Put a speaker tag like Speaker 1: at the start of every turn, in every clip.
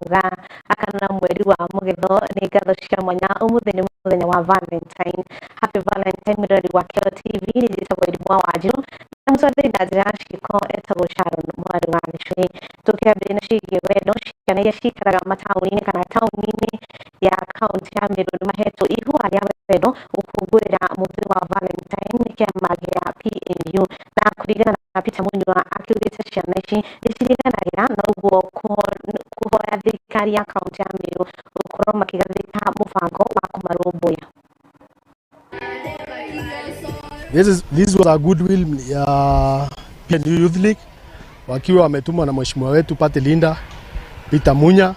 Speaker 1: Mũgaa akana mweri wa mũgetho nĩ ngatho cia mwanya ũmũthĩ nĩ mũthenya wa Valentine. Happy Valentine mwĩroreri wa Kĩo TV, nĩ njĩtagwo Irimũ wa Wanjiru na mũtwarĩri na njĩra ya ciĩko etagwo Sharon mwarĩ wa Gĩcũhĩ. Tũkĩambĩrĩria na ciĩgiĩ wendo, ciana iria cikaraga mataũni-inĩ kana taũni-inĩ ya kaunti ya Meru nĩ mahetwo ihũa rĩa wendo gũkũngũĩra mũthĩ wa Valentine nĩ kĩama gĩa PNU, na kũringana na Peter Munyua akiugĩte ciana ici nĩ ciriganagĩra na ũguo kũhoya thirikari ya kaunti ya Meru gũkorwo makĩgathĩka mũbango wa kũmarũmbũiya.
Speaker 2: This was a goodwill ya PNU Youth League wakiwa wametumwa na mheshimiwa wetu Party Leader Peter Munya,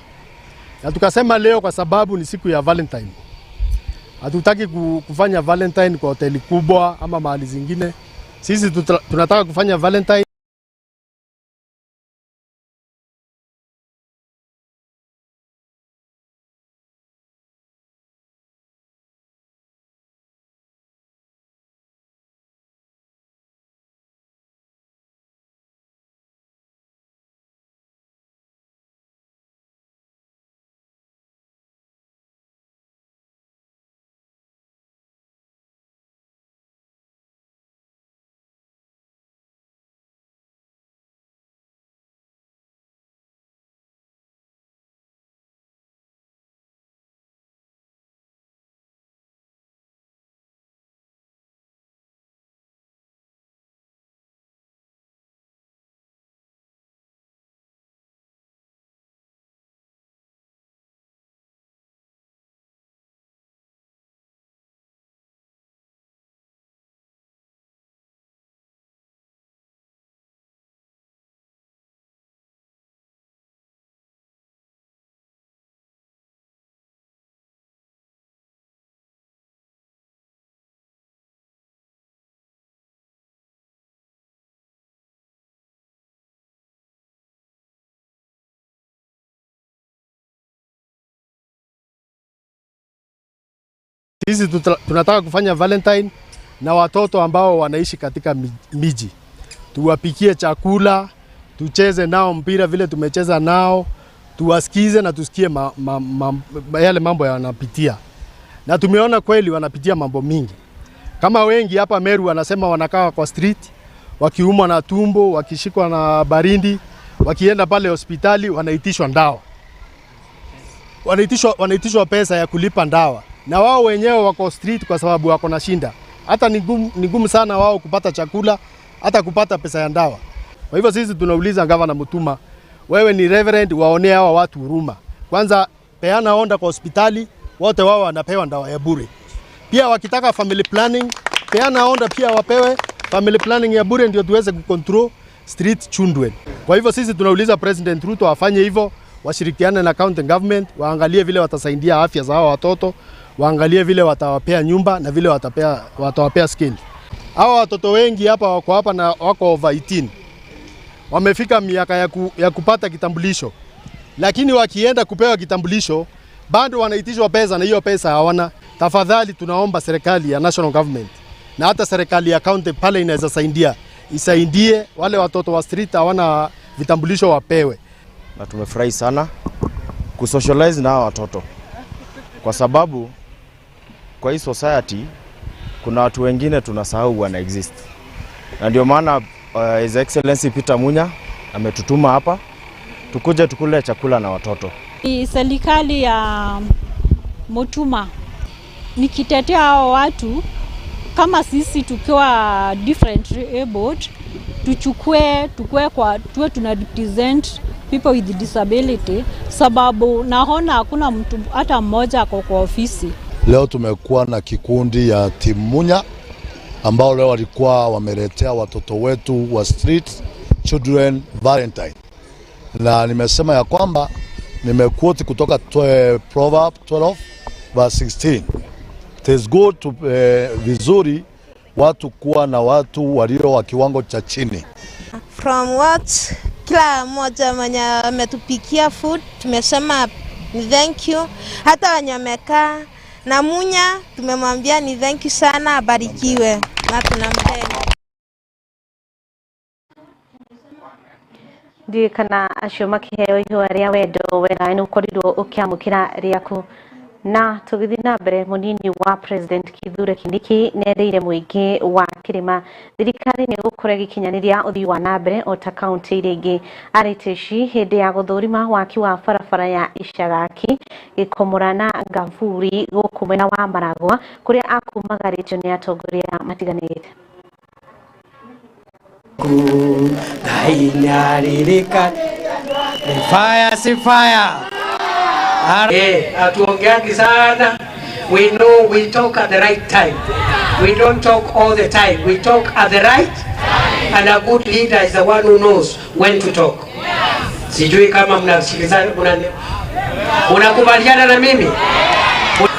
Speaker 2: na tukasema leo kwa sababu ni siku ya Valentine, hatutaki kufanya Valentine kwa hoteli kubwa ama mahali zingine. Sisi tunataka kufanya Valentine Sisi tunataka kufanya Valentine na watoto ambao wanaishi katika miji. Tuwapikie chakula, tucheze nao mpira vile tumecheza nao, tuwasikize na tusikie yale mambo yanapitia. Na tumeona kweli wanapitia mambo mingi. Kama wengi hapa Meru wanasema wanakaa kwa street, wakiumwa na tumbo, wakishikwa na baridi, wakienda pale hospitali wanaitishwa ndawa. Wanaitishwa pesa ya kulipa ndawa. Na wao wenyewe wako street kwa sababu wako na shinda. Hata ni ngumu sana wao kupata chakula, hata kupata pesa ya ndawa. Kwa hivyo sisi tunauliza Gavana Mutuma, wewe ni reverend, waonee hawa watu huruma. Kwanza peana onda kwa hospitali, wote wao wanapewa ndawa ya bure. Pia wakitaka family planning, peana onda pia wapewe family planning ya bure ndio tuweze kucontrol street children. Kwa hivyo sisi tunauliza President Ruto afanye hivyo, washirikiane na county government, waangalie vile watasaidia afya za hawa watoto, waangalie vile watawapea nyumba na vile watawapea skill. Hawa watoto wengi hapa wako hapa na wako over 18. Wamefika miaka ya kupata kitambulisho. Lakini wakienda kupewa kitambulisho bado wanaitishwa pesa na hiyo pesa hawana. Tafadhali tunaomba serikali ya national government na hata serikali ya county pale inaweza saidia, isaidie wale watoto wa street hawana vitambulisho wapewe.
Speaker 3: Na tumefurahi sana kusocialize na hawa watoto kwa sababu kwa hii society kuna watu wengine tunasahau wana exist. Na ndio maana His Excellency Peter Munya ametutuma hapa tukuje tukule chakula na watoto.
Speaker 4: Serikali ya Mutuma nikitetea hao watu kama sisi tukiwa different abled, tuchukue tukue kwa tuwe tuna represent people with disability, sababu naona hakuna mtu hata mmoja ako kwa ofisi.
Speaker 5: Leo tumekuwa na kikundi ya Team Munya ambao leo walikuwa wameletea watoto wetu wa street children Valentine. Na nimesema ya kwamba nimequote kutoka Proverb 12 verse 16. It is good to, vizuri watu kuwa na watu walio wa kiwango cha chini.
Speaker 6: From what kila mmoja mwenye ametupikia food tumesema ni thank you, hata wenye wamekaa na Munya tumemwambia ni thank you sana, abarikiwe na tunampenda.
Speaker 1: Ndiye kana Acio makĩheo ihũa rĩa wendo wera nĩ ũkorirwo ũkĩamũkĩra rĩaku. Na tũgĩthiĩ na mbere, mũnini wa President Kithure Kindiki nĩerĩire mũingĩ wa Kĩrĩma thirikari nĩ ĩgũkorwo ĩgĩkinyanĩria ũthii wa na mbere o ta kaunti iria ingĩ. Arĩtie ici hĩndĩ ya gũthũrima waki wa barabara ya Icagaki Gĩkomora na Ngaburi gũkũ mwena wa Maragwa, kũrĩa akumagarĩtio nĩ atongoria matiganĩte.
Speaker 7: Fire si fire.
Speaker 8: Hatuongeagi sana. We know we talk at the right time. We don't talk all the time. We talk at the right time. And a good leader is the one who knows when to talk. Sijui kama mnasikilizana, unakubaliana na mimi?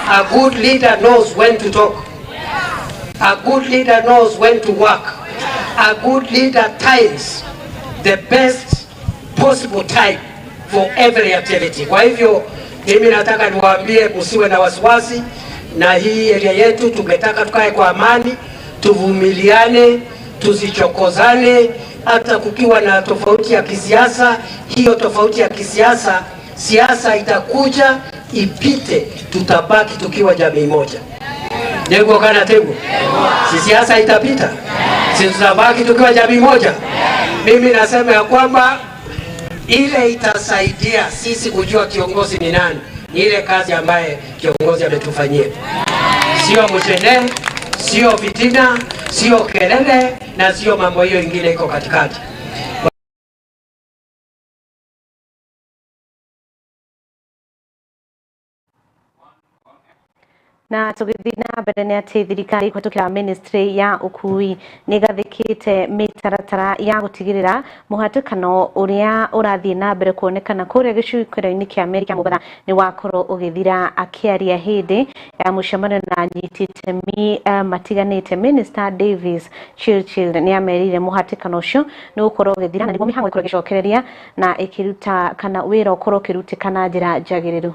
Speaker 8: A good leader knows when to talk. A good leader knows when to work. A good leader times the best possible time for every activity. Kwa hivyo mimi nataka niwaambie msiwe na wasiwasi na hii area yetu. Tungetaka tukae kwa amani, tuvumiliane, tusichokozane. Hata kukiwa na tofauti ya kisiasa, hiyo tofauti ya kisiasa, siasa itakuja ipite, tutabaki tukiwa jamii moja. Nego kana tego, si siasa itapita, si tutabaki tukiwa jamii moja. Mimi nasema ya kwamba ile itasaidia sisi kujua kiongozi ni nani, ni ile kazi ambaye kiongozi ametufanyia. Sio mshene, sio fitina, sio kelele na sio mambo hiyo ingine iko katikati.
Speaker 1: Na tũgĩthiĩ na mbere nĩ atĩ thirikari kũhetũkĩra ministry ya ũkui nĩ ĩgathĩkĩte mĩtaratara ya gũtigĩrĩra mũhatĩkano ũrĩa ũrathiĩ na mbere kuonekana kũrĩa gĩcukĩro-inĩ kĩa meri kĩa Mombatha nĩ wakorwo ũgĩthira. Akĩaria hĩndĩ ya mũcemanio na anyiti itemi matiganĩte, Minister Davis Chirchir nĩ amerire mũhatĩkano ũcio nĩ ũgũkorwo ũgĩthira na nĩguo mĩhang'o ĩkorwo ĩgĩcokereria na ĩkĩruta kana wĩra ũkorwo ũkĩrutĩka na njĩra njagĩrĩru.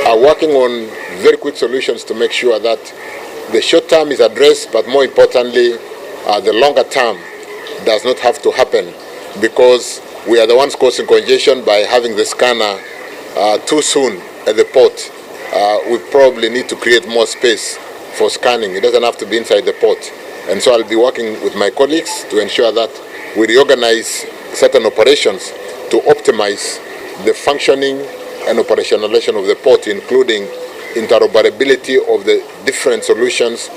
Speaker 9: Are working on very quick solutions to make sure that the short term is addressed, but more importantly, the longer term does not have to happen, because we are the ones causing congestion by having the scanner too soon at the port. We probably need to create more space for scanning. It doesn't have to be inside the port. And so I'll be working with my colleagues to ensure that we reorganize certain operations to optimize the functioning and operationalization of the port, including interoperability of the different solutions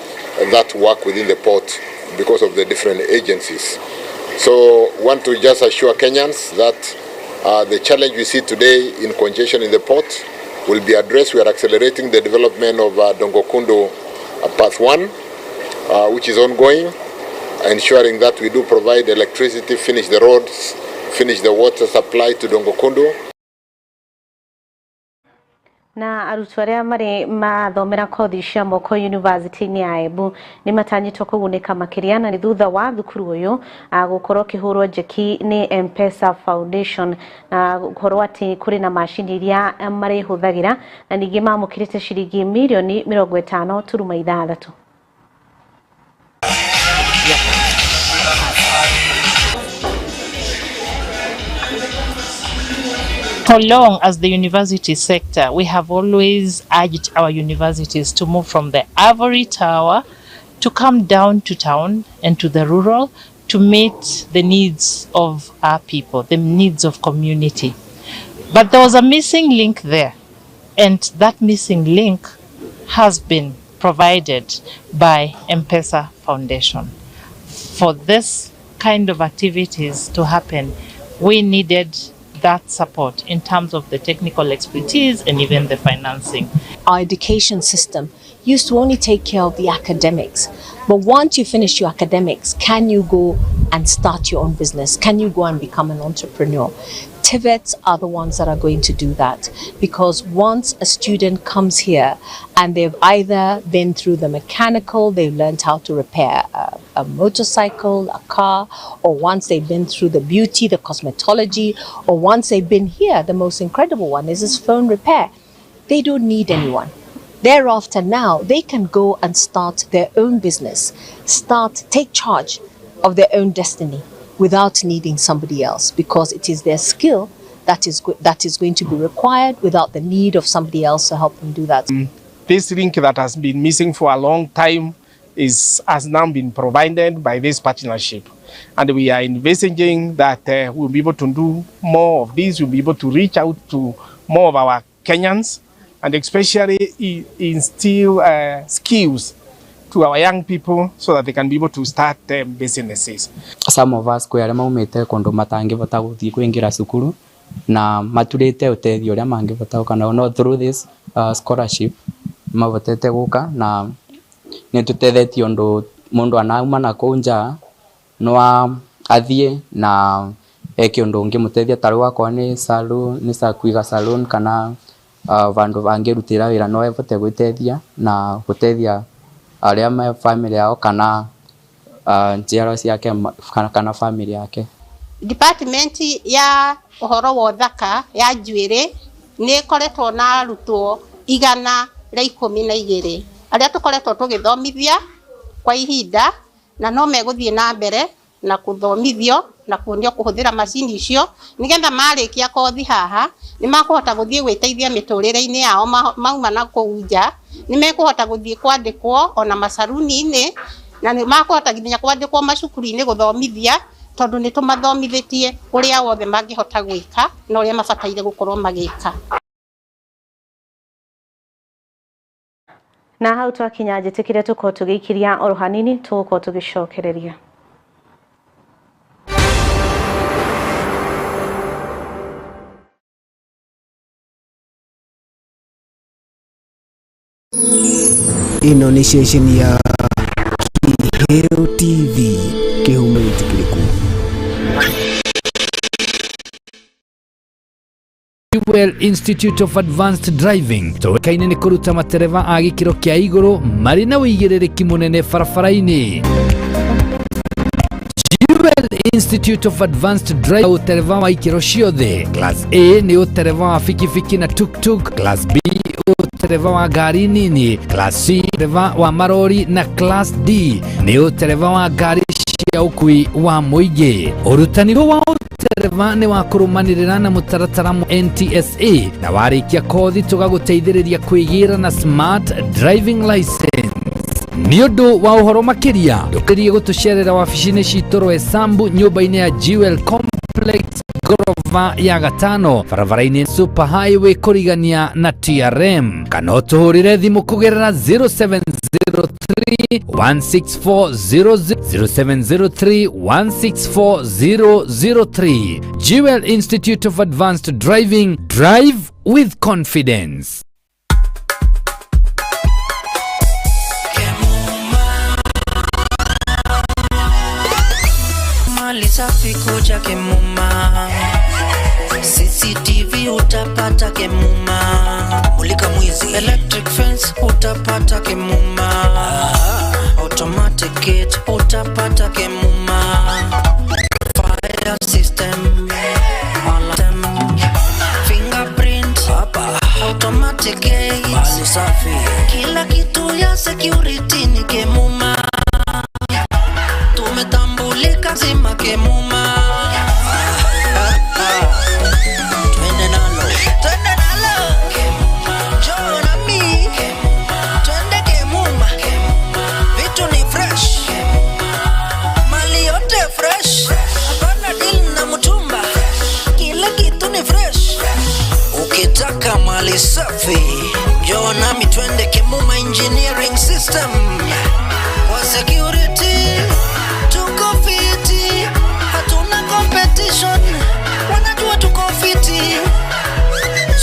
Speaker 9: that work within the port because of the different agencies. So want to just assure Kenyans that the challenge we see today in congestion in the port will be addressed. We are accelerating the development of Dongokundu Path 1, which is ongoing, ensuring that we do provide electricity, finish the roads, finish the water supply to Dongokundu.
Speaker 1: Na arutwo arĩa marĩ mathomera kothi cia moko university-inĩ ya Embu nĩ matanyĩtwo kũgunĩka makĩria na nĩ thutha wa thukuru ũyũ gũkorwo ũkĩhũrwo njeki nĩ M-Pesa Foundation na gũkorwo atĩ kũrĩ na macini iria marĩhũthagĩra na ningĩ mamũkĩrĩte ciringi mirioni 50.6.
Speaker 10: For long as the university sector, we have always urged our universities to move from the ivory tower to come down to town and to the rural to meet the needs of our people, the needs of community. But there was a missing link there, and that missing link has been provided by M-Pesa Foundation. For this kind of activities to happen, we needed that support in terms of the technical expertise and even the financing.
Speaker 11: Our education system used to only take care of the academics. But once you finish your academics, can you go and start your own business? Can you go and become an entrepreneur? TVETs are the ones that are going to do that, because once a student comes here and they've either been through the mechanical, they've learned how to repair a motorcycle, a car, or once they've been through the beauty, the cosmetology, or once they've been here, the most incredible one is this phone repair. They don't need anyone. Thereafter, now they can go and start their own business, take charge of their own destiny without needing somebody else, because it is their skill that is going to be required without the need of somebody else to help them do that.
Speaker 7: This link that has been missing for a long time has now been provided by this partnership. And we are envisaging that we'll be able to do more of this, we'll be able to reach out to more of our Kenyans, and especially instill skills to our young people so that they can be able to start businesses.
Speaker 12: Some of us kwĩ arĩa maumĩte kũndũ matangĩhota gũthiĩ kũingĩra cukuru na maturĩte ũteithio ũrĩa mangĩhota gũka nao, no through this scholarship mavotete gũka na nĩtũtethetie ũndũ mũndũ anauma na kũu nja no athiĩ na eke ũndũ ũngĩmũteithia ta rĩu akorwo nĩ salon, nĩ kũiga salon kana vandũ angĩrutĩra wĩra no avote gwĩteithia na gũteithia arĩa me family yao kana njiarwa ciake kana family yake.
Speaker 13: Department ya ũhoro wa ũthaka ya njuĩrĩ nĩ ĩkoretwo na arutwo 112 arĩa tũkoretwo tũgĩthomithia kwa ihinda, na no megũthiĩ na mbere na kũthomithio na kuonio kũhũthĩra macini icio nĩgetha marĩkia kothi haha nĩ makũhota gũthiĩ gwĩteithia mĩtũrĩre-inĩ yao mauma na kũu nja, nĩ mekũhota gũthiĩ kwandĩkwo ona macaruni-inĩ, na nĩ makũhota nginya kwandĩkwo macukuru-inĩ gũthomithia, tondũ nĩ tũmathomithĩtie ũrĩa wothe mangĩhota gwĩka na ũrĩa mabataire gũkorwo magĩka.
Speaker 1: Na hau twakinya njĩtĩkĩre tũkorwo tũgĩikiria oro hanini, tũgũkorwo tũgĩcokereria.
Speaker 14: Ĩno nĩ ceceni ya Kiheo TV, kĩhumo gĩtĩkĩrĩku.
Speaker 15: Jewel Institute of Advanced Driving tũĩkaine nĩ kũruta matereba a gĩkĩro kĩa igũrũ marĩ na ũigĩrĩrĩki mũnene barabara-inĩ. Jewel Institute of Advanced Driving, ũtereba wa ikĩro ciothe. Class A nĩ ũtereba wa bikibiki na tuk-tuk, Class B ũtereba wa ngari nini, Class C ũtereba wa marori na Class D nĩ ũtereba wa ngari cia ũkui wa mũingĩ. Ũrutani wa ũtereba nĩ wa kũrũmanĩrĩra na mũtaratara NTSA, na warĩkia kothi tũgagũteithĩrĩria kwĩgĩra na smart driving license. Nĩ ũndũ wa ũhoro makĩria ndũkĩrie gũtũcerera wabici-inĩ citũ Roysambu nyũmba-inĩ ya Jewel Complex Gorova ya gatano barabara-inĩ Super Highway kũrigania na TRM, kana ũtũhũrĩre thimũ kũgerera 0703 164 0703 164 003. Jewel Institute of Advanced Driving, drive with confidence.
Speaker 16: Mali safi kuja Kemuma, CCTV utapata Kemuma, mulika mwizi, electric fence utapata Kemuma, automatic gate utapata Kemuma, fire system, alarm, fingerprint, automatic gate, mali safi, kila kitu ya security ni Kemuma. Tumetambulika zima Kemuma. Twende nalo, twende nalo, njoo nami, twende Kemuma. Vitu ni fresh, mali yote fresh, hapana deal na mtumba, kila kitu ni fresh. Ukitaka mali safi, njoo nami twende Kemuma Engineering System. Kwa security tuko fiti, hatuna competition, wanajua tuko fiti.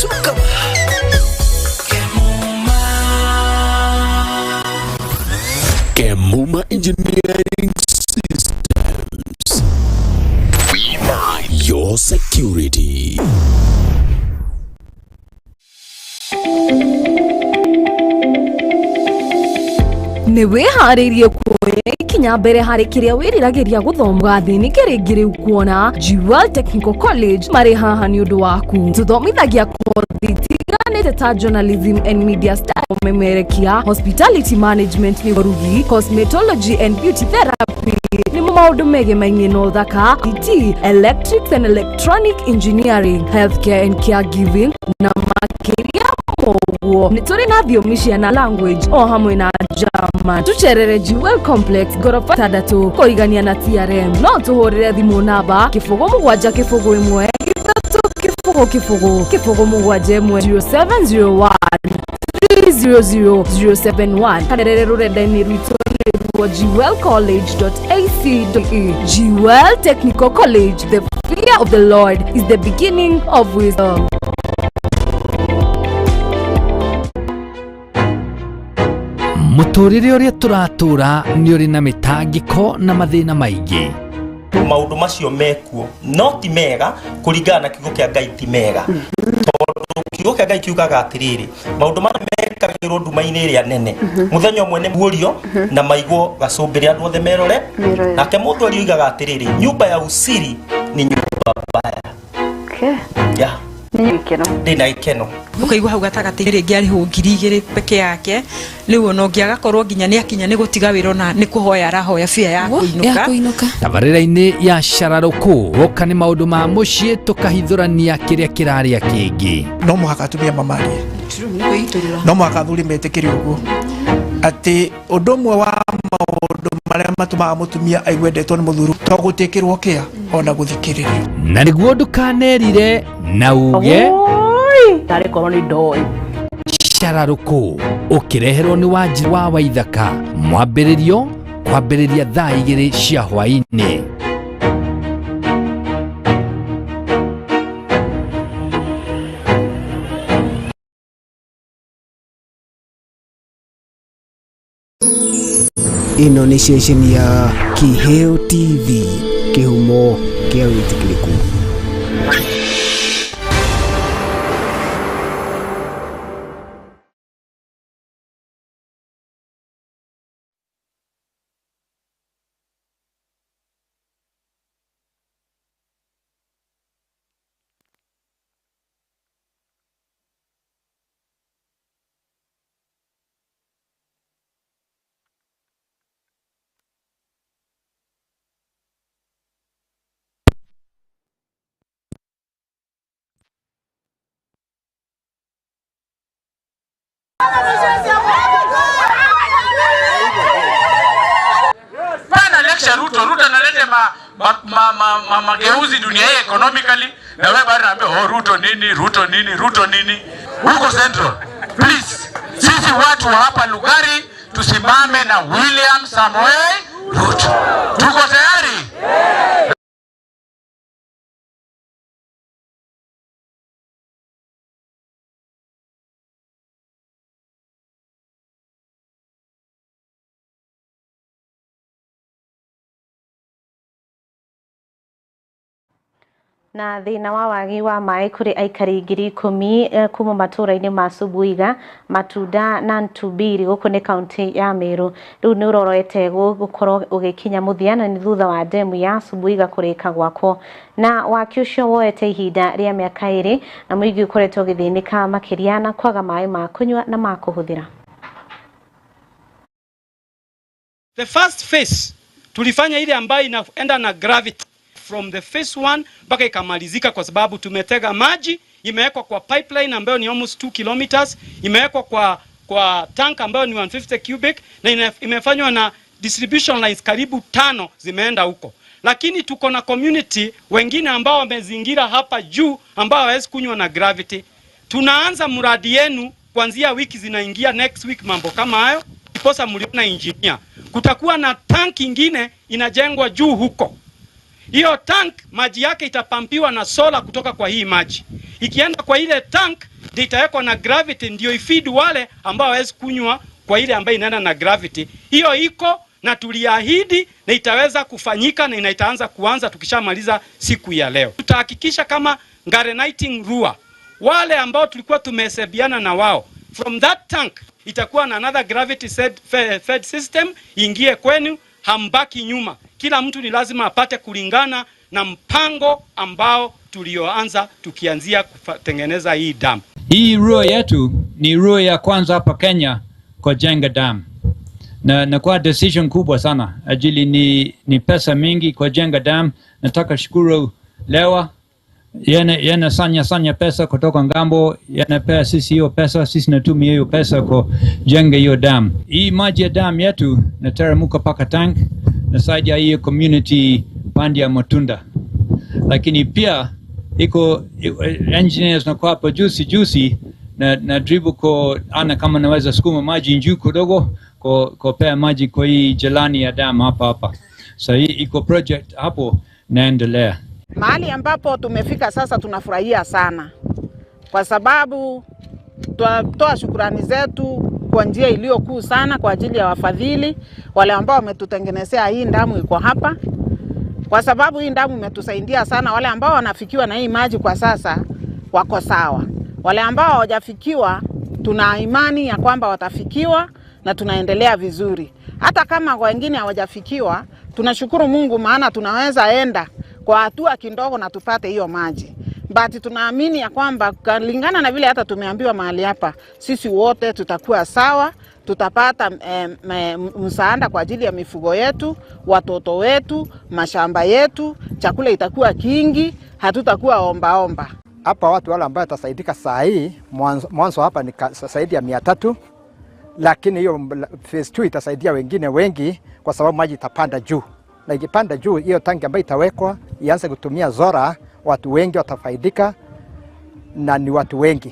Speaker 16: Suka
Speaker 17: Kemuma. Kemuma Engineering Systems. We mind your security.
Speaker 18: Nĩ wĩharĩirie kuoya ikinya mbere harĩ kĩrĩa wĩriragĩria gũthoma? Gathĩnĩke rĩngĩ rĩu kuona Jewel Technical College marĩ haha nĩ ũndũ waku. Tũthomithagia kothi itiganĩte ta journalism and media studies, memerekia, hospitality management nĩ ũrugi, cosmetology and beauty therapy nĩmo maũndũ megemainie na ũthaka, IT, electrics and electronic engineering, healthcare and caregiving na makĩria moguo. Nĩ tũrĩ na thiomi cia na language o hamwe na German. Tũcerere Jewel Complex ngoroba 6 kũrigania na TRM. No tũhũrĩre thimũ namba 0 7 0 1 3 0 0 0 7 1 0701 300 071 kana rũrenda-inĩ rwitũ nĩruo jewelcollege.ac.ke. Jewel Technical College, the fear of the Lord is the beginning of wisdom.
Speaker 15: Mũtũrĩre ũrĩa tũratũra nĩ ũrĩ na mĩtangĩko na mathĩna maingĩ.
Speaker 19: Maũndũ macio mekuo no ti mega kũringana na kiugo kĩa Ngai, ti mega tondũ kiugo kĩa Ngai kiugaga atĩrĩrĩ, maũndũ marĩa mekagĩrwo nduma-inĩ ĩrĩa nene mũthenya ũmwe nĩ muorio na maigwo gacũmbĩrĩ andũ othe merore.
Speaker 20: Merore.
Speaker 19: Nake mũthuri oigaga atĩrĩrĩ, nyumba ya usiri ni nyumba mbaya. Yeah.
Speaker 20: Nĩ gĩkeno.
Speaker 19: Ndĩna gĩkeno.
Speaker 21: Ũkaigua hau gatagatĩ rĩngĩ arĩhwo 2000 peke yake, rĩu ona ũngĩ agakorwo nginya nĩ akinya nĩ gũtiga wĩra, ona nĩ kũhoya arahoya bia ya kũinũka.
Speaker 15: Tabarĩra-inĩ ya cararũkũ woka nĩ maũndũ ma mũciĩ, tũkahithũrania kĩrĩa kĩrarĩa kĩngĩ.
Speaker 22: No mũhaka atumia mamarie, no mũhaka athuri metĩkĩre ũguo atĩ ũndũ ũmwe wa maũndũ marĩa matũmaga mũtumia aigue endetwo nĩ mũthuri to gũtĩkĩrwo kĩa ona gũthikĩrĩrio.
Speaker 15: Na nĩguo ndũkanerire na uge
Speaker 23: tarĩ korwo nĩ ndoĩ.
Speaker 15: Cararũkũ ũkĩreherwo nĩ Wanji wa Waithaka, mwambĩrĩrio kwambĩrĩria thaa 2 cia hwaĩ-inĩ.
Speaker 14: Ĩno nĩ ceceni ya Kiheo TV, kĩhumo kĩa wĩtĩkĩrĩku.
Speaker 24: Bana lecture Ruto, Ruto analete mageuzi dunia hii economically, na wewe bado unaambia oh, Ruto nini, Ruto nini, Ruto nini. Huko Central, please, sisi watu wa hapa Lugari tusimame na William Samoei Ruto. Tuko tayari?
Speaker 1: Na thĩna wa wagi wa maĩ kũrĩ aikari 10,000 kuma matũũra-inĩ ma Subuiga, Matunda na Ntubiri gũkũ nĩ kaunti ya Meru rĩu nĩ ũrorete gũkorwo ũgĩkinya mũthia, na nĩ thutha wa demu ya Subuiga kũrĩka gwakwo, na waki ũcio woete ihinda rĩa mĩaka 2, na mũingĩ ũkoretwo ũgĩthĩnĩka makĩria na kwaga maĩ ma kũnyua na ma kũhũthĩra.
Speaker 25: The first phase tulifanya ile ambayo inaenda na gravity from the phase 1 mpaka ikamalizika, kwa sababu tumetega maji, imewekwa kwa pipeline ambayo ni almost 2 kilometers, imewekwa kwa tank ambayo ni 150 cubic na imefanywa na distribution lines karibu 5 zimeenda huko. Lakini tuko na community wengine ambao wamezingira hapa juu ambao hawawezi kunywa na gravity. Tunaanza mradi yenu kuanzia wiki zinaingia next week, mambo kama hayo. Ndiposa mliona engineer. Kutakuwa na tank ingine inajengwa juu huko. Hiyo tank maji yake itapampiwa na sola kutoka kwa hii maji. Ikienda kwa ile tank ndio itawekwa na gravity, ndio ifeed wale ambao hawawezi kunywa kwa ile ambayo inaenda na gravity. Hiyo iko na tuliahidi na itaweza kufanyika na itaanza kuanza tukishamaliza siku ya leo. Tutahakikisha kama Ngarenaiting Rua, wale ambao tulikuwa tumehesabiana na wao, from that tank itakuwa na another gravity fed system ingie kwenu, hambaki nyuma. Kila mtu ni lazima apate kulingana na mpango ambao tulioanza tukianzia kutengeneza hii dam.
Speaker 2: Hii rua yetu ni rua ya kwanza hapa Kenya kwa jenga dam na kwa decision kubwa sana ajili ni pesa mingi kwa jenga dam. Nataka shukuru Lewa yana sanya pesa kutoka ngambo, yanapea sisi hiyo pesa, sisi natumia hiyo pesa kwa jenga hiyo dam. Hii maji ya dam yetu nateremka paka tank nasaidia hiyo community pande ya matunda, lakini pia iko engineers na kwa hapo juzi na dribu ko ana kama naweza sukuma maji juu kidogo ko pea maji kwa hii jelani ya dam hapa. So hii iko project hapo naendelea.
Speaker 3: Mahali ambapo tumefika sasa tunafurahia sana kwa sababu tunatoa shukrani zetu kwa njia iliyo kuu sana kwa ajili ya wafadhili wale ambao wametutengenezea hii damu iko hapa, kwa sababu hii damu imetusaidia sana. Wale ambao wanafikiwa na hii maji kwa sasa wako sawa, wale ambao hawajafikiwa tuna imani ya kwamba watafikiwa na tunaendelea vizuri. Hata kama wengine hawajafikiwa, tunashukuru Mungu maana tunaweza enda kwa hatua kidogo na tupate hiyo maji. But tunaamini ya kwamba kulingana na vile hata tumeambiwa mahali hapa, sisi wote tutakuwa sawa, tutapata msaada kwa ajili ya mifugo yetu, watoto wetu, mashamba yetu, chakula itakuwa kingi, hatutakuwa omba omba.
Speaker 4: Hapa watu wale ambao watasaidika saa hii mwanzo hapa ni zaidi ya 300, lakini hiyo phase 2 itasaidia wengine wengi kwa sababu maji itapanda juu. Na ikipanda juu hiyo tanki ambayo itawekwa ianze kutumia zora, watu wengi watafaidika na ni watu wengi.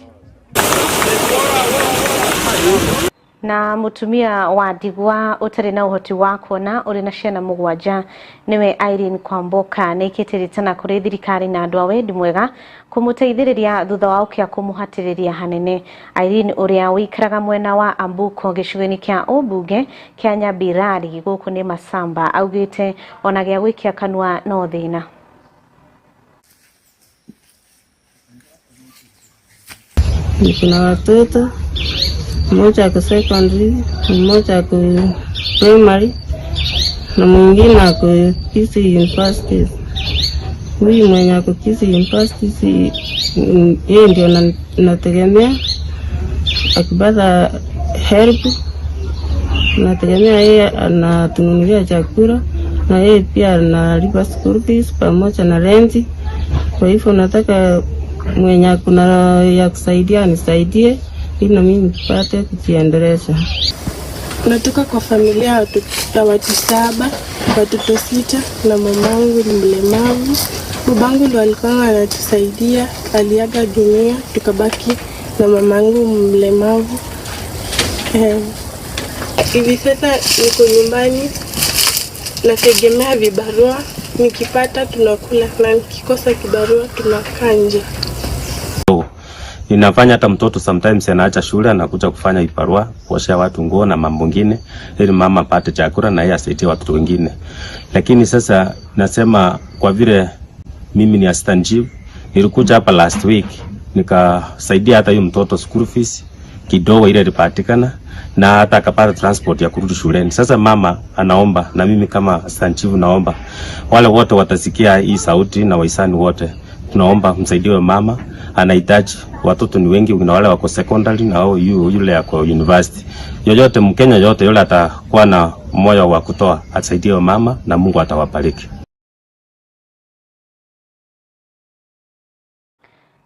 Speaker 1: Na mutumia wa ndigwa utari na uhoti wa kuona uri na ciana 7 niwe Irene Kwamboka nĩkĩte ritana kũrĩ thirikari na andũ a wendi mwega kũmũteithĩrĩria thutha wa ũkĩa kũmũhatĩrĩria hanene. Irene ũrĩa ũikaraga mwena wa Ambuko gĩcigo-inĩ kĩa ũmbunge kĩa Nyambirari gũkũ nĩ Masamba augĩte ona gĩa gwĩkia kanua no thĩna.
Speaker 5: Kuna watoto mmoja ako secondary, mmoja ako primary na mwingine ako Kisii University. Huyu mwenye ako Kisii University yeye ndio nategemea akipata help, nategemea yeye anatununulia chakula na yeye pia analipa school fees pamoja na rent. Kwa hivyo nataka mwenye kuna ya kusaidia anisaidie ili na mimi nipate kujiendeleza.
Speaker 20: Natoka kwa familia ya watu 7, watoto 6 na mamangu ni mlemavu. Babangu ndo alikuwa anatusaidia, aliaga dunia tukabaki na mamangu mlemavu. Hivi sasa niko nyumbani nategemea vibarua, nikipata tunakula na nikikosa kibarua tunakaa nje.
Speaker 26: Inafanya hata mtoto sometimes anaacha shule anakuja kufanya iparua, kuoshea watu nguo na mambo mengine ili mama apate chakula na yeye asaidie watoto wengine. Lakini sasa nasema kwa vile mimi ni assistant chief, nilikuja hapa last week nikasaidia hata huyu mtoto school fees kidogo ile ilipatikana na hata akapata transport ya kurudi shuleni. Sasa mama anaomba na mimi kama assistant chief naomba wale wote watasikia hii sauti na wahisani wote, tunaomba msaidiwe mama, anahitaji. Watoto ni wengi, kuna wale wako secondary na wao yule yako university. Yoyote Mkenya yote yule atakuwa na moyo wa kutoa asaidie mama na Mungu atawabariki.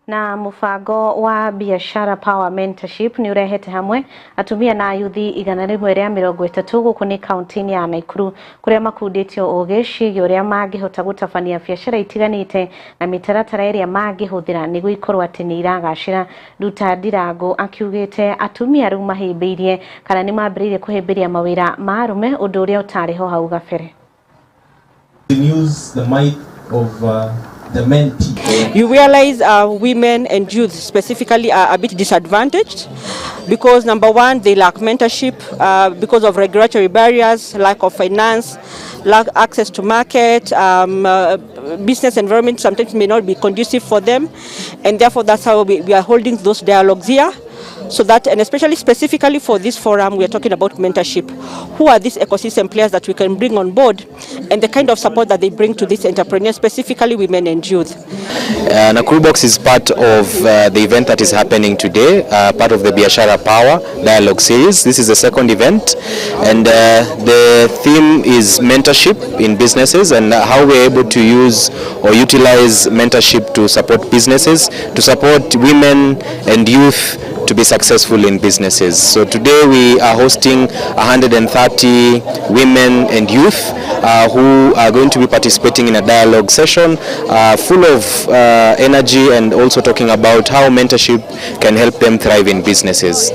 Speaker 1: Na mubango wa biashara power mentorship ni urehete hamwe atumia na ayuthi 130 guku ni kaunti ya Nakuru kuria makunditio ugi ciĩgiĩ uria mangihota gutabania biashara itiganite na mitaratara iria mangihuthira niguo ikorwo ati ni iragacira. Nduta Ndirango akiugite atumia riu mahimbiirie kana ni mambiriirie kuhimbiria mawira ma arume undu uria utari ho hau gabere.
Speaker 27: Use the mic of the men.
Speaker 28: You realize women and youth specifically are a bit disadvantaged because number one, they lack mentorship because of regulatory barriers, lack of finance, lack access to market, business environment sometimes may not be conducive for them, and therefore that's how we are holding those dialogues here So that, and especially specifically for this forum, we are talking about mentorship. Who are these ecosystem players that we can bring on board, and the kind of support that they bring to these entrepreneurs, specifically women and youth.
Speaker 6: Nakuru Box is part of the event that is happening today, part of the Biashara Power Dialogue Series. This is the second event, and the theme is mentorship in businesses and how we're able to use or utilize mentorship to support businesses, to support women and youth to be successful in businesses. So today we are hosting 130 women and youth who are going to be participating in a dialogue session full of energy and also talking about how mentorship can help them thrive in businesses.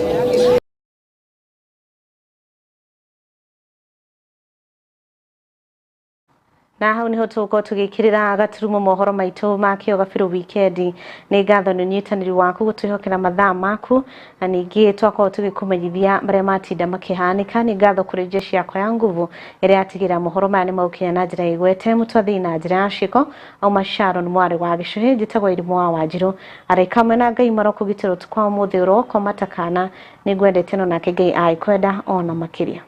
Speaker 1: Na hau niho tũgũkorwo tũgĩkĩrĩra gaturumo mohoro maitũ ma kĩo gabirũ wikendi. Nĩ ngatho nĩ ũnyitanĩri waku gũtwĩhokera mathaa maku, na ningĩ twakorwo tũgĩkũmenyithia marĩa matinda makĩhanĩka. Nĩ ngatho kũrĩ jeshi yakwa ya nguvu ĩrĩa yatigĩra mohoro maya nĩ magũkinya na njĩra ĩgwete mũtwathii na njĩra ya ciĩko. Auma Sharon mwarĩ wa Gĩcũhĩ, njĩtagwo Irimũ wa Wanjirũ. Araika amwe na Ngai marokũgitĩra ũtukũ wa ũmũthĩ, ũrokoma ta kana. Nĩ ngwendete no nake Ngai agĩkwenda ona makĩria.